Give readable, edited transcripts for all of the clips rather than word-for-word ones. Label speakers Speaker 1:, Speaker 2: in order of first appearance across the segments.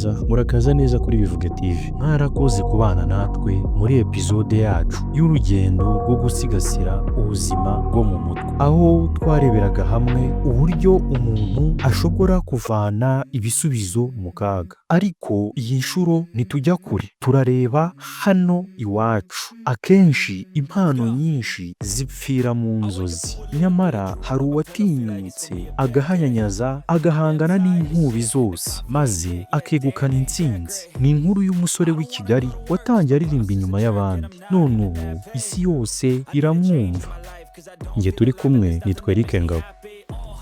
Speaker 1: Neza, murakaza neza kuri Bivuge TV. Mwarakoze kubana natwe muri episode yacu y'urugendo rwo gusigasira ubuzima bwo mu mutwe, aho twareberaga hamwe uburyo umuntu ashobora kuvana ibisubizo mu kaga. Ariko iyi nshuro ntitujya kure, turareba hano iwacu. Akenshi impano nyinshi zipfira mu nzozi, nyamara hari uwatinyutse agahanyanyaza, agahangana n'inkubi zose, maze akegukana intsinzi. Ni inkuru y'umusore w'i Kigali watangiye aririmba inyuma y'abandi, none ubu isi yose iramwumva. Njye turi kumwe nitwa Eric Ngabo.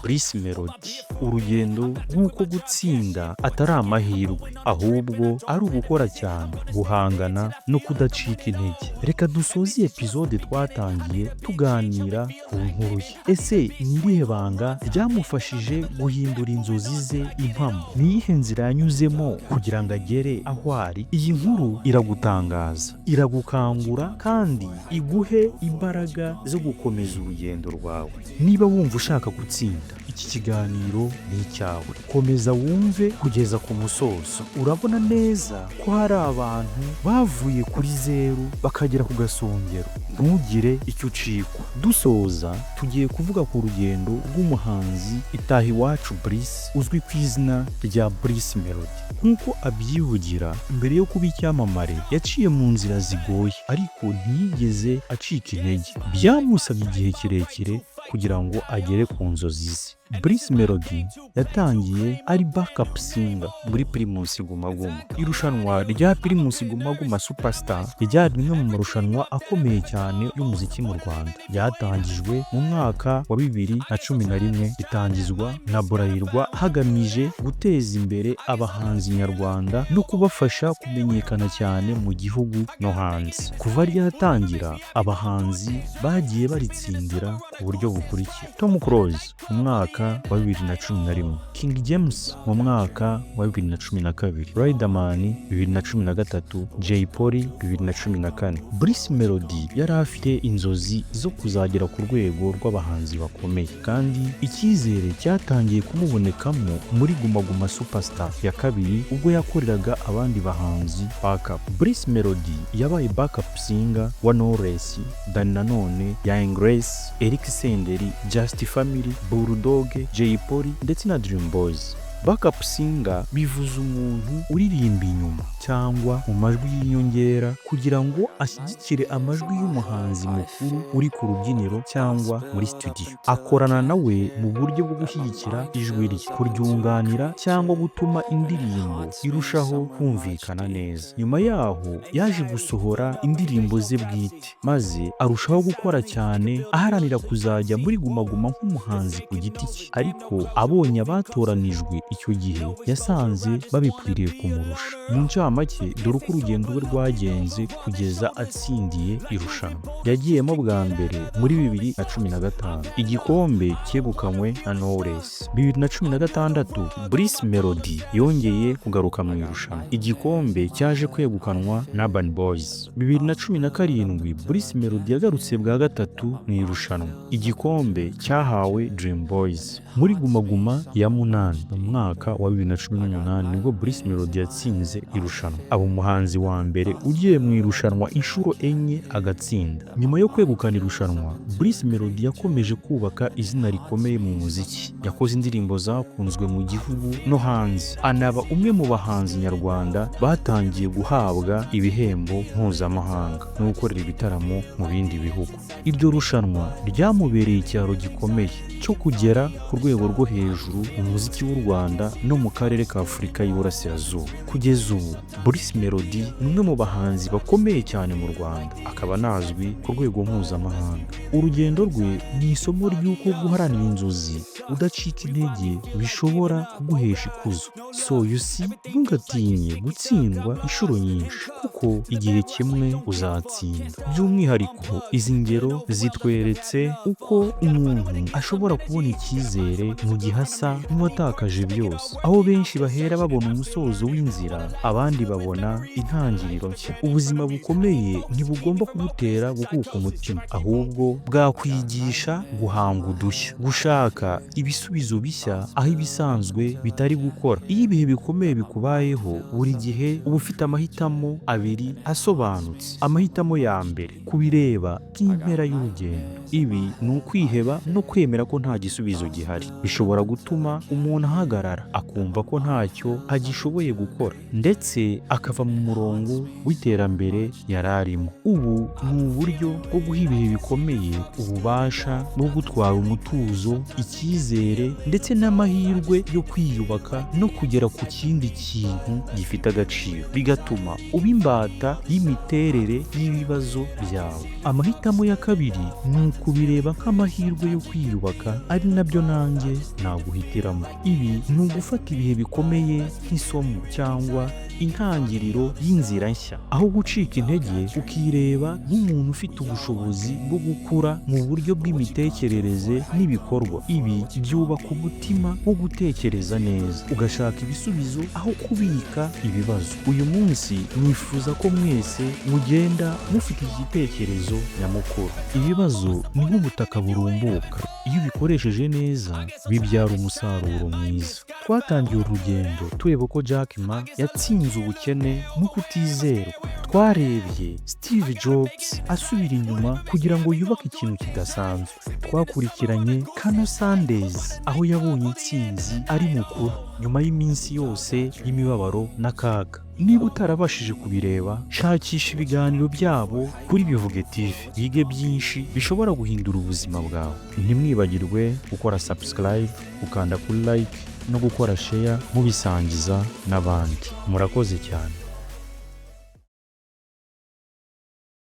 Speaker 1: Bruce Melody, urugendo rw'uko gutsinda atari amahirwe, ahubwo ari ugukora cyane, guhangana no kudacika intege. Reka dusoze iyi episode twatangiye tuganira ku nkuru ye. Ese ni irihe banga ryamufashije guhindura inzozi ze impamo? Ni iyihe nzira yanyuzemo kugira ngo agere aho ari? Iyi nkuru iragutangaza, iragukangura kandi iguhe imbaraga zo gukomeza urugendo rwawe. Niba wumva ushaka gutsinda, iki kiganiro ni icyawe. Komeza wumve kugeza ku musozo. Urabona neza ko hari abantu bavuye kuri zeru bakagera ku gasongero. Ntugire icyo ucikwa. Dusoza, tugiye kuvuga ku rugendo rw'umuhanzi Itahiwacu Brice, uzwi ku izina rya Bruce Melody. Nk'uko abyivugira, mbere yo kuba icyamamare yaciye mu nzira zigoye, ariko ntiyigeze acika intege. Byamusabye igihe kirekire kugira ngo agere ku nzozi ze. Bruce Melody yatangiye ari backup singer muri Primus Guma Guma. Irushanwa rya Primus Guma Guma Superstar ryari rimwe mu marushanwa akomeye cyane y'umuziki mu Rwanda. Ryatangijwe mu mwaka wa 2011, ritangizwa na Bralirwa hagamije guteza imbere abahanzi nyarwanda no kubafasha kumenyekana cyane mu gihugu no hanze. Kuva ryatangira, abahanzi bagiye baritsindira ku buryo bukurikira: Tom Close mu mwaka wa 2011, King James mu mwaka wa 2012, Riderman 2013, Jay Polly 2014. Bruce Melody yari afite inzozi zo kuzagera ku rwego rw'abahanzi bakomeye, kandi icyizere cyatangiye kumubonekamo muri Guma Guma Superstar ya kabiri, ubwo yakoreraga abandi bahanzi backup. Bruce Melody yabaye backup singer wa Knowless, Danny Nanone, Young Grace, Eric Senderi, Just Family, Bulldog, Jay Polly ndetse na Dream Boys. Backup singer bivuze umuntu uririmba inyuma cyangwa mu majwi y'inyongera kugira ngo ashyigikire amajwi y'umuhanzi mukuru uri ku rubyiniro cyangwa muri studio. Akorana nawe mu buryo bwo gushyigikira ijwi rye, kuryunganira cyangwa gutuma indirimbo irushaho kumvikana neza. Nyuma yaho yaje gusohora indirimbo ze bwite, maze arushaho gukora cyane aharanira kuzajya muri Guma Guma nk'umuhanzi ku giti cye. Ariko abonye abatoranijwe icyo gihe, yasanze babikwiriye kumurusha. Mu ncamake, dore uko urugendo rwe rwagenze kugeza atsindiye irushanwa. Yagiyemo bwa mbere muri 2015, igikombe cyegukanywe na Knowless. 2016 Bruce Melody yongeye kugaruka mu irushanwa, igikombe cyaje kwegukanwa na Urban Boys. 2017 Bruce Melody yagarutse bwa gatatu mu irushanwa, igikombe cyahawe Dream Boys. Muri Guma Guma ya munani mu mwaka wa 2018 nibwo Bruce Melody yatsinze irushanwa, aba umuhanzi wa mbere ugiye mu irushanwa inshuro enye agatsinda. Nyuma yo kwegukana irushanwa, Bruce Melody yakomeje kubaka izina rikomeye mu muziki. Yakoze indirimbo zakunzwe mu gihugu no hanze, anaba umwe mu bahanzi nyarwanda batangiye guhabwa ibihembo mpuzamahanga no gukorera ibitaramo mu bindi bihugu. Iryo rushanwa ryamubereye ikiraro gikomeye cyo kugera ku rwego rwo hejuru mu muziki w'u Rwanda no mu karere ka Afurika y'Iburasirazuba. Kugeza ubu, Bruce Melody ni umwe mu bahanzi bakomeye cyane mu Rwanda, akaba anazwi ku rwego mpuzamahanga. Urugendo rwe ni isomo ry'uko guharanira inzozi udacika intege bishobora kuguhesha ikuzo. So you see, ntugatinye gutsindwa inshuro nyinshi, kuko Kuko igihe kimwe uzatsinda. By'umwihariko, izi ngero zitweretse uko umuntu ashobora kubona icyizere mu gihe asa n'uwatakaje byose. Aho benshi bahera babona umusozo w'inzira, abandi babona intangiriro nshya. Ubuzima bukomeye ntibugomba kugutera gukuka umutima, ahubwo bwakwigisha guhanga udushya, gushaka ibisubizo bishya aho ibisanzwe bitari gukora. Iyo ibihe bikomeye bikubayeho, buri gihe uba ufite amahitamo abiri asobanutse. Amahitamo ya mbere: kubireba nk'impera y'urugendo. Ibi ni ukwiheba no kwemera ko nta gisubizo gihari. Bishobora gutuma umuntu ahagarara, akumva ko ntacyo agishoboye gukora, ndetse akava mu murongo w'iterambere yari arimo. Ubu ni uburyo bwo guha ibihe bikomeye ububasha bwo gutwara umutuzo, icyizere ndetse n'amahirwe yo kwiyubaka no kugera ku kindi kintu gifite agaciro, bigatuma uba imbata y'imiterere y'ibibazo byawe. Amahitamo ya kabiri ni ukubireba nk'amahirwe yo kwiyubaka, ari nabyo nanjye naguhitiramo. Ibi ni ugufata ibihe bikomeye nk'isomo cyangwa intangiriro y'inzira nshya. Aho gucika intege, ukireba nk'umuntu ufite ubushobozi bwo gukura mu buryo bw'imitekerereze n'ibikorwa. Ibi byubaka umutima wo gutekereza neza, ugashaka ibisubizo aho kubika ibibazo. Uyu munsi nifuza ko mwese mugenda mufite igitekerezo nyamukuru: ibibazo ni nk'ubutaka burumbuka, iyo ubikoresheje neza bibyara umusaruro mwiza. Twatangiye urugendo tureba uko Jack Ma yatsinze ubukene no kutizerwa. Twarebye Steve Jobs asubira inyuma kugira ngo yubake ikintu kidasanzwe. Twakurikiranye Colonel Sanders aho yabonye intsinzi ari mukuru nyuma y'iminsi yose y'imibabaro n'akaga. Niba utarabashije kubireba, shakisha ibiganiro byabo kuri Bivuge TV, wige byinshi bishobora guhindura ubuzima bwawe. Ntimwibagirwe gukora subscribe, gukanda kuri like no gukora share, mubisangiza n'abandi. Murakoze cyane.